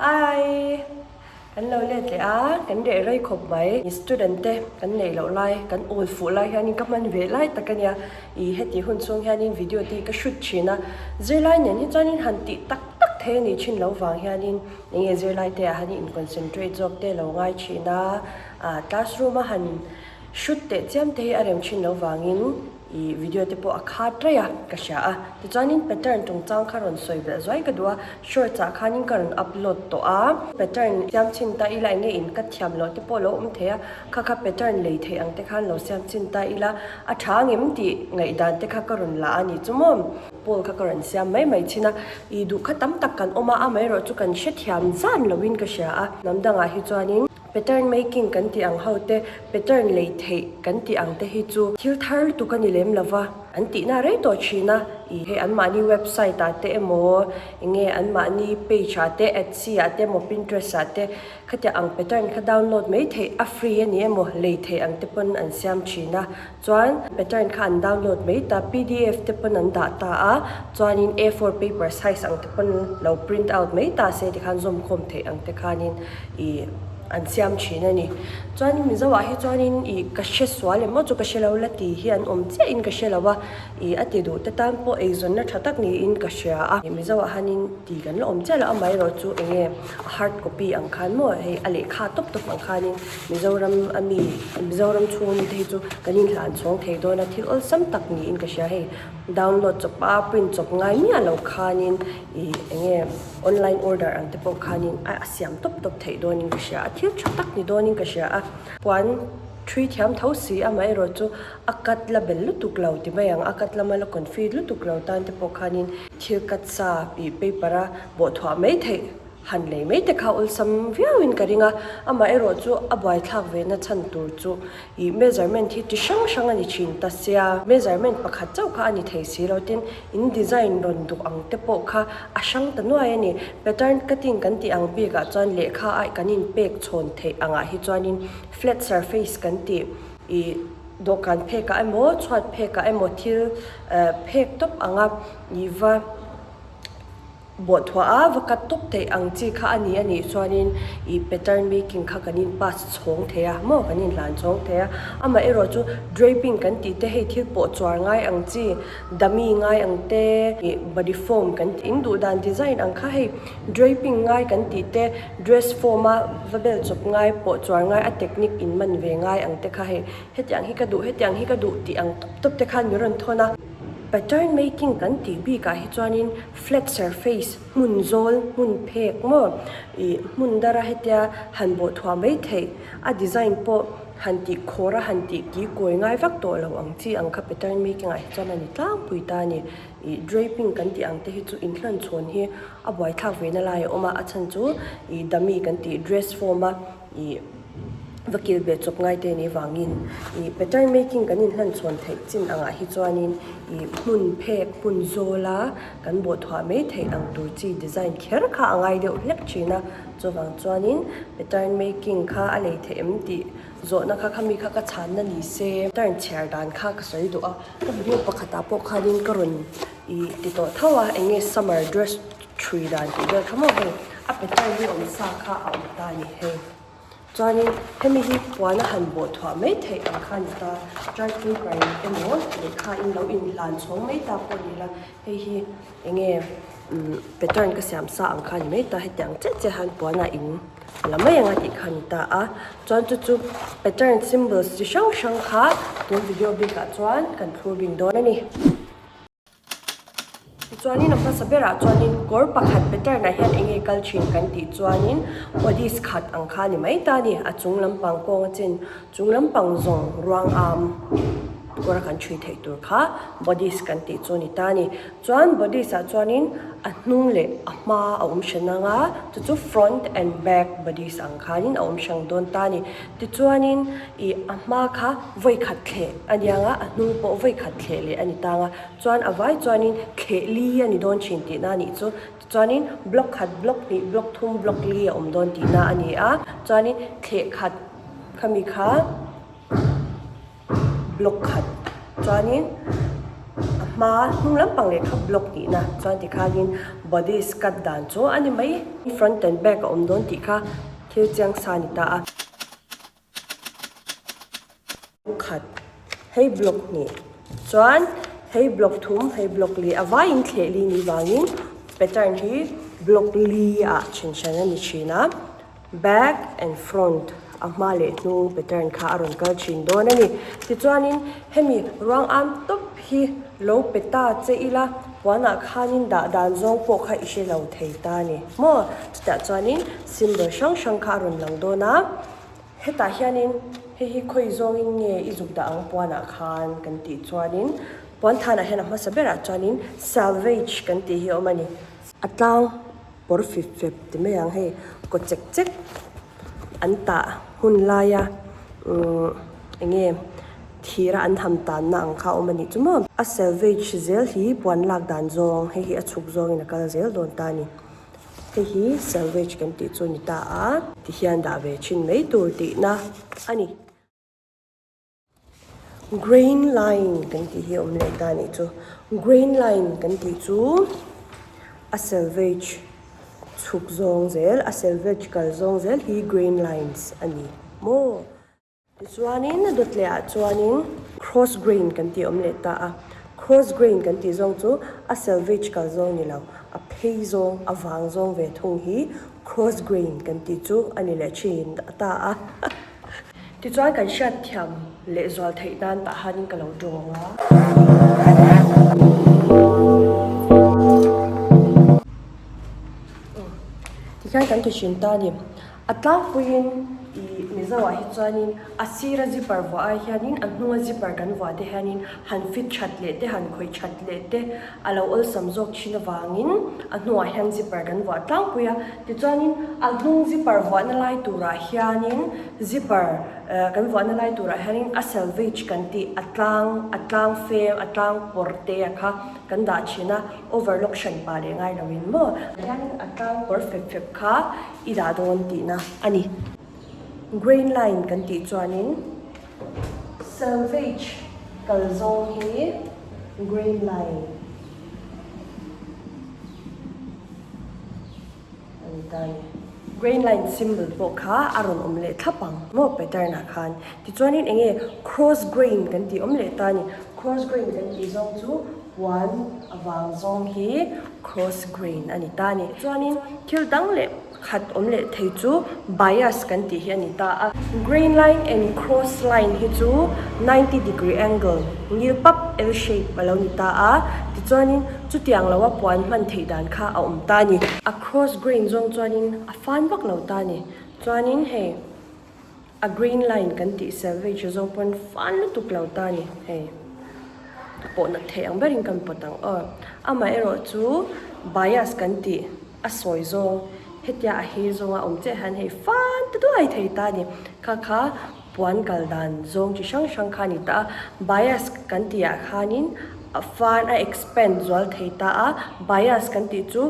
Hi! Kan lo let leh a, kan reh rei khawp mai. Student te kan neih loh lai, kan awl fuh lai hianin ka hman ve lai tak a nia. Ih heti hun chhung hianin video te hi ka shoot thin a, zirlai nen hi chuanin han tih tak tak thei a nih thin loh vang hianin eng nge zirlai te ah hianin in concentrate zawk te lo ngai thin a, ah classroom a han shoot teh chiam te hi a rem thin loh vangin Ih video te pawh a khat raih a ka hria a, tichuanin pattern chungchang kha rawn sawi belh zuai ka duh a, shorts ah khanin ka rawn upload tawh a, pattern siam chhin ta ila enge in ka thiam loh te pawh lo awm thei a, kha kha pattern lei theih ang te khan lo siam chhin ta ila a tha ngem tih ngaihdan te kha ka rawn la a ni chu maw. Pawl kha ka rawn siam mai mai thin a, ih duh kha tam tak kan awm a, amaherawh chu kan hrethiam zan loin ka hria a, hnam dangah hi chuanin. Pattern making kan tih ang ho te, pattern lei theih kan tih ang te hi chu thil thar lutuk a ni lem lo va, an tihna rei tawh thin a, ih hei anmahni website ah te emaw enge anmahni page ah te Etsy ah te emaw Pinterest ah te khatiang ang pattern kha download mai theih a free a ni emaw lei theih ang te pawn an siam thin a. Chuan pattern kha an download mai ta, pdf te pawn an dah ta a, chuanin A four paper size ang te pawn lo print out mai ta se tikhan zawmkhawm theih ang te khanin ih an siam thin a ni. Chuanin Mizo ah hi chuanin ih ka hre sual em aw chu ka hre lo la ti hi an awm chiahin ka hre lo a, ih a ti duh te tan pawh eizawnna tha tak niin ka hria a. Mizo ah hianin ti kan la awm chiah lo, amaherawh chu eng nge a hard copy ang khan maw hei a lehkha tawp tawp ang khanin Mizoram a mi, Mizoram chhung a mi te hi chu kan inhlan chhawng thei dawn a, thil awlsam tak niin ka hria hei. Download chawp a, print chawp ngai miah lo khanin ih eng nge online order ang te pawh khanin a a siam tawp tawp theih dawnin ka hria a, thil tha tak ni dawnin ka hria a. Puan thui thiam tho si amaherawh chu a cut la bel lutuk lo ti mai ang, a cut lama la confi lutuk lo tan te pawh khanin thil cut sa ih paper a bawhthuah mai theih. Han lei mai te kha awlsam viauin ka ring a, amaherawh chu a buaithlak ve na chhan tur chu ih measurement hi ti hrang hrang a ni thin ta sia, measurement pakhat chauh kha a ni thei si lo tin in design rawn duh ang te pawh kha a hrang ta nuai a ni. Pattern cutting kan tih ang bikah chuan lehkha a kan inpek chhawn theih angah hi chuanin flat surface kan tih ih dawhkan phekah emaw chhuat phekah emaw thil eh phek tawp anga ih va. Bawhthuah a va cut tawp theih ang chi kha a ni a nih chuanin ih pattern making kha kan in pass chhawng thei a maw kan in hlan chhawng thei a amaherawh chu draping kan tih te hei thil pawh chuar ngai ang chi dummy ngai ang te ih body form kan tih in duh dan design ang kha hei draping ngai kan tih te dress form a va bel chawp ngai pawh chuar ngai a technique in man ve ngai ang te kha hei hetiang hi ka duh hetiang hi ka duh tih ang tawp tawp te khan min rawn thawn a. Pattern making kan tih bikah hi chuanin flat surface hmun zawl hmun phek maw ih hmun dara hetia han bawh thuah mai theih a design pawh han tih khawr a han tih ki kawi ngai vak tawh lo ang chi ang kha pattern making ah hi chuan a ni tlangpui ta a ni ih draping kan tih ang te hi chu inhlan chhawn hi a buaithlak ve na lai a awm a a chhan chu ih dummy kan tih dress form a. Ih va kil ve chawp ngai te nih vangin ih pattern making kan inhlan chhawn theih chin angah hi chuanin ih hmun phek hmun zawla kan bawhthuah mai theih ang tur chi design kher kha a ngai deuh hlek thin a chuvang chuanin pattern making kha a lei theih em tih zawhna kha khami kha ka chhanna ni se pattern chhiar dan kha ka sawi duh a ka video pakhatah pawh khanin ka rawn ih ti tawh tho a eng nge summer dress Thui dan tih vel kha maw hei a pattern hi awm sa kha a awm ta a ni hei. Chuanin hemi hi puan a han bawh thuah mai theih ang kha a ni ta, chart paper emaw lehkha in lo inhlan chhawng mai ta pawh ni la hei hi eng nge umm pattern ka siam sa ang kha a ni mai ta hetiang chiah chiah hian puan ah in la mai ang a tih kha a ni ta a. Chuan chu chu pattern symbols chi hrang hrang kha tun video bikah chuan kan thlur bing dawn a ni. Tichuanin a hmasa berah chuanin kawr pakhat pattern ah hian eng nge kal thin kan tih chuanin bodice khat ang kha a ni mai ta a ni. A chung lampang kawng a chin chung lampang zawng ruang am kawr a kan thui theih tur kha bodice kan tih chu a ni ta a ni. Chuan bodice ah chuanin a hnung leh a hma a awm hran ang a chu chu front and back bodice ang khanin a awm hrang dawn ta a ni. Tichuanin ih a hma kha vawi khat thleh a niang a, a hnung pawh vawi khat thleh leh a ni tang a, chuan a vai chuanin thleh li a ni dawn thin tihna a nih chu. Tichuanin block khat, block hnih, block thum, block li a awm dawn tihna a ni a, chuanin thleh khat khami kha block khat chuanin a hma hnung lampang leh kha block tihna chuan tikhanin. Bodice cut dan chu a ni mai. Front and back a awm dawn tih kha thil chiang sa a ni ta a. Khat, hei block hnih chuan hei block thum, hei block li a vaiin thleh li ni vangin pattern hi block li ah then hran a ni thin a. Back and front a hma leh hnung pattern kha a rawn kal thin dawn a ni. Tichuanin hemi ruang am tawp hi lo pe ta che ila puanah khanin dah dan zawng pawh kha i hre lo thei ta a ni maw? Chutah chuanin symbol hrang hrang kha a rawn lang dawn a, hetah hianin hei hi khawi zawngin nge i zuk dah ang puanah khan kan tih chuanin puan thanah hian a hmasa berah chuanin salvage kan tih hi a awm a ni. A tlang. Kawr fip fep ti mai ang hei kaw chek chek an tah hun laia umm eng nge thir a an ham tanna ang kha a awm a nih chu maw. A selvage zel hi puan lak dan zawng hei hi a chhuk zawngin a kal zel dawn ta a ni. Hei hi selvage kan tih chu a ni ta a. Tihian dah ve thin mai tur tihna a ni. Grain line kan tih hi a awm leh ta a nih chu. Grain line kan tih chu a selvage chhuk zawng zel a selvage kal zawng zel hi grain lines a ni maw. Tichuanin a dawt leh ah chuanin cross grain kan tih a awm leh ta a. Cross grain kan tih zawng chu a selvage kal zawng ni lo, a phei zawng a vang zawng ve thung hi cross grain kan tih chu a ni leh thin ta a. Tichuan kan hriat thiam leh zual theih nan tah hanin ka lo dawng a. Tikhian kan ti hrim ta a ni. A tlangpuiin ih Mizo ah hi chuanin a sira zipper vuah ai hianin a hnunga zipper kan vuah te hianin han fit that leh te han khawih that leh te a lo awlsam zawk thin avangin a hnungah hian zipper kan vuah tlangpui a. Tichuanin a hnung zipper vuahna lai turah hianin zipper eh kan vuahna lai turah hianin a selvage kan tih a tlang a tlang fem a tlang pawr te a kha kan dah thin a overlock hran pah leh ngai loin maw hianin a tlang pawr fep fep kha i dah dawn tihna a ni. Grain line kan tih chuanin selvage kal zawng hi grain line. A ni ta ni. Grain line symbol pawh kha a rawn awm leh thlap ang maw pattern ah khan. Tichuanin eng nge cross grain kan tih awm leh ta a ni. Cross grain kan tih zawng chu puan avang zawng hi cross grain a ni ta a ni. Chuanin thil dang leh khat awm leh thei chu bias kan tih hi a ni ta a. Grain line and cross line hi chu 90 degree angle ngil pap L shape a lo ni ta a. Tichuanin Chutiang loa puan hman theih dan kha a awm ta a ni. A cross grain zawng chuanin a fan vak lo ta a ni. Chuanin hei a grain line kan tih selvage zawng pawn fan lutuk lo ta a ni. Hei a pawh nat theih ang berin kan pawt ang aw. Amaherawh chu bias kan tih a sawi zawng hetia a hi zawnga awm chiah hian hei fan ta duai thei ta a ni. Kha kha Puan kal dan zawng chi hrang hrang kha a ni ta a, bias kan tih ah khanin a fan a expand zual thei ta a, bias kan tih chu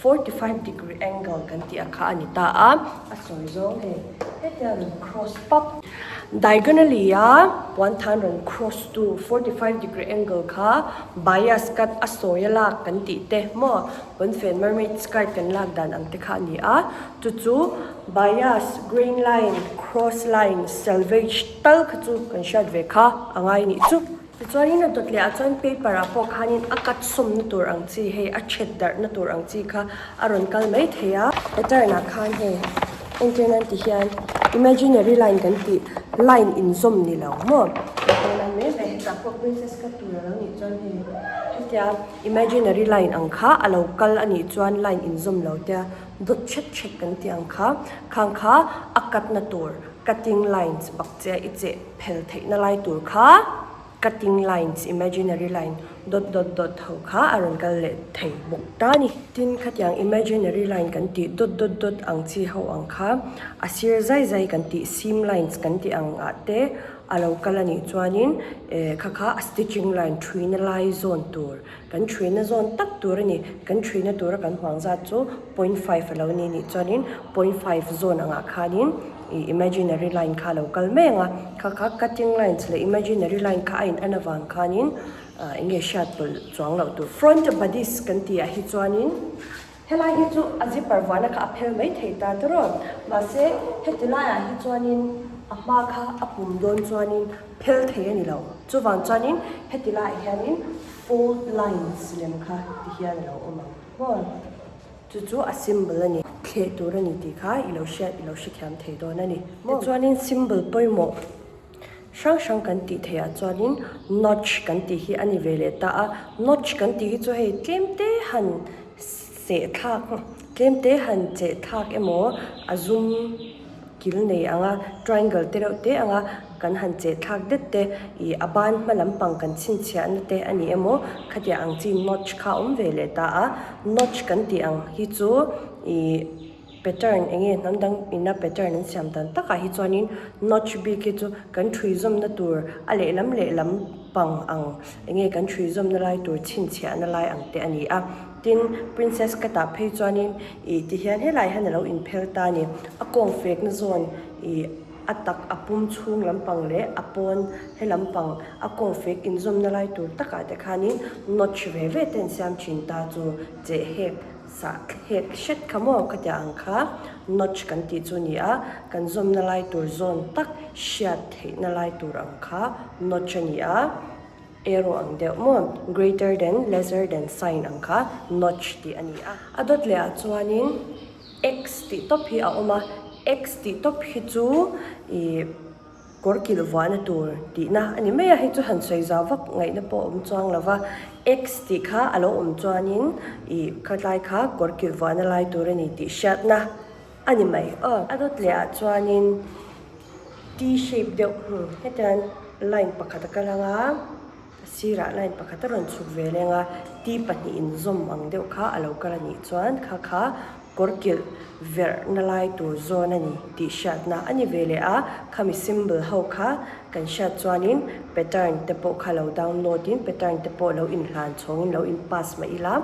45 degree angle kan tih ah kha a ni ta a, a sawi zawng hei hetia rawn cross pap diagonally a puan than rawn cross tu 45 degree angle kha bias cut a sawi a lak kan tih te maw pawnfen mermaid skirt kan lak dan ang te kha a ni a chu chu Bias, grain line, cross line, selvage tal kha chu kan hriat ve kha a ngai nih chu. Tichuanin a dawt leh ah chuan paper ah pawh khanin a cut sawmna tur ang chi hei a chet darhna tur ang chi kha a rawn kal mai thei a. Pattern ah khan hei entir nan ti hian imaginary line kan tih line inzawm ni lo maw. Entir nan mai mai hetah pawh princess cut tur a lo nih chuan hei hetia imaginary line ang kha a lo kal a nih chuan line inzawm lo tia. Dawt chhet chhet kan tih ang kha, khang kha a cut na tur cutting lines bak che i cheh phel theih na lai tur kha cutting lines imaginary line dawt dawt dawt ho kha a rawn kal leh thei bawk ta a ni. Tin khatiang imaginary line kan tih dawt dawt dawt ang chi ho ang kha a sir zai zai kan tih seam lines kan tih ang ah te a lo kal a nih chuanin eh kha kha a stitching line thuina lai zawn tur Kan ṭhuina zawn tak tur a ni. Kan ṭhuina tura kan huang zat chu point five a lo ni nih chuanin point five zawn angah khanin ih imaginary line kha a lo kal mai ang a. Kha kha cutting lines leh imaginary line kha a in an avang khanin ah eng nge hriat pawlh chuang loh tur. Front bodice kan tih ah hi chuanin. Helai hi chu a zipper vuahna kha a phel mai thei ta tiraw? Mahse, heti laiah hi chuanin a hma kha a pum dawn chuanin phel thei a ni lo. Chuvang chuanin heti laiah hianin fold lines lem kha ti hian a lo awm ang maw? Chu chu a symbol a ni. Thleh tur a ni tih kha i lo hriat i lo hrethiam thei dawn a ni. Tichuanin symbol pawimawh. Hrang hrang kan tih theih ah chuanin notch kan tih hi a ni ve leh ta a, notch kan tih hi chu hei tlem te han seh thlak tlem te han cheh thlak emaw a zum kil nei ang a triangle te reuh te ang a kan han cheh thlak det te ih a ban hma lampang kan chhinchhiah na te a ni emaw khatiang ang chi notch kha a awm ve leh ta a, notch kan tih ang hi chu ih. Pattern eng nge hnam dang ina pattern an siam dan takah hi chuanin notch bik hi chu kan ṭhui zawmna tur a lehlam lehlam pang ang eng nge kan ṭhui zawmna lai tur chhinchhiahna lai ang te a ni a. Tin, princess cut ah phei chuanin ih ti hian helai hian a lo inphel ta a ni. A kawng fekna zawn ih a tak a pum chhung lampang leh a pawn he lampang a kawng fek inzawmna lai tur takah te khanin notch ve ve te an siam ṭhin ta chu cheh hek Sah thlek hret kha maw ka tia ang kha notch kan tih chu ni a, kan zawmna lai tur zawn tak hriat theihna lai tur ang kha notch a ni a, arrow ang deuh maw greater than lesser than sign ang kha notch tih a ni a. A dawt leh ah chuanin x tih tawp hi a awm a, x tih tawp hi chu ih. Kawr kilh vuahna tur tihna a ni mai a, hei chu han sawi zau vak ngaihna pawh a awm chuang lo va, X tih kha a lo awm chuanin ih khatlai kha kawr kilh vuahna lai tur a ni tih hriatna a ni mai aw. A dawt leh ah chuanin T shape deuh hetiang line pakhat a kal ang a, a sirah line pakhat a rawn chhuk ve leng a, T pahnih inzawm ang deuh kha a lo kal a nih chuan kha kha Kawr kilh verh na lai tur zawn a ni tih hriatna a ni ve leh a, khami symbol ho kha kan hriat chuanin pattern te pawh kha lo download in pattern te pawh lo inhlan chhawngin lo in pass mah ila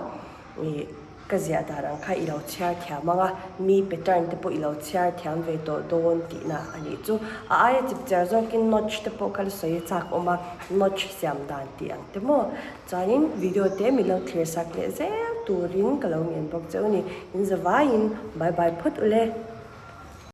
ih ka ziah dan ang kha i lo chhiar thiam ang a, mi pattern te pawh i lo chhiar thiam ve tawh dawn tihna a nih chu. A aia chip chiar zawkin notch te pawh kha la sawi a chak awm a, notch siam dan tih ang te maw. Chuanin video te min lo thlir sak leh zel turin ka lo ngen bawk che u ni. In zavaiin bye bye phawt ule.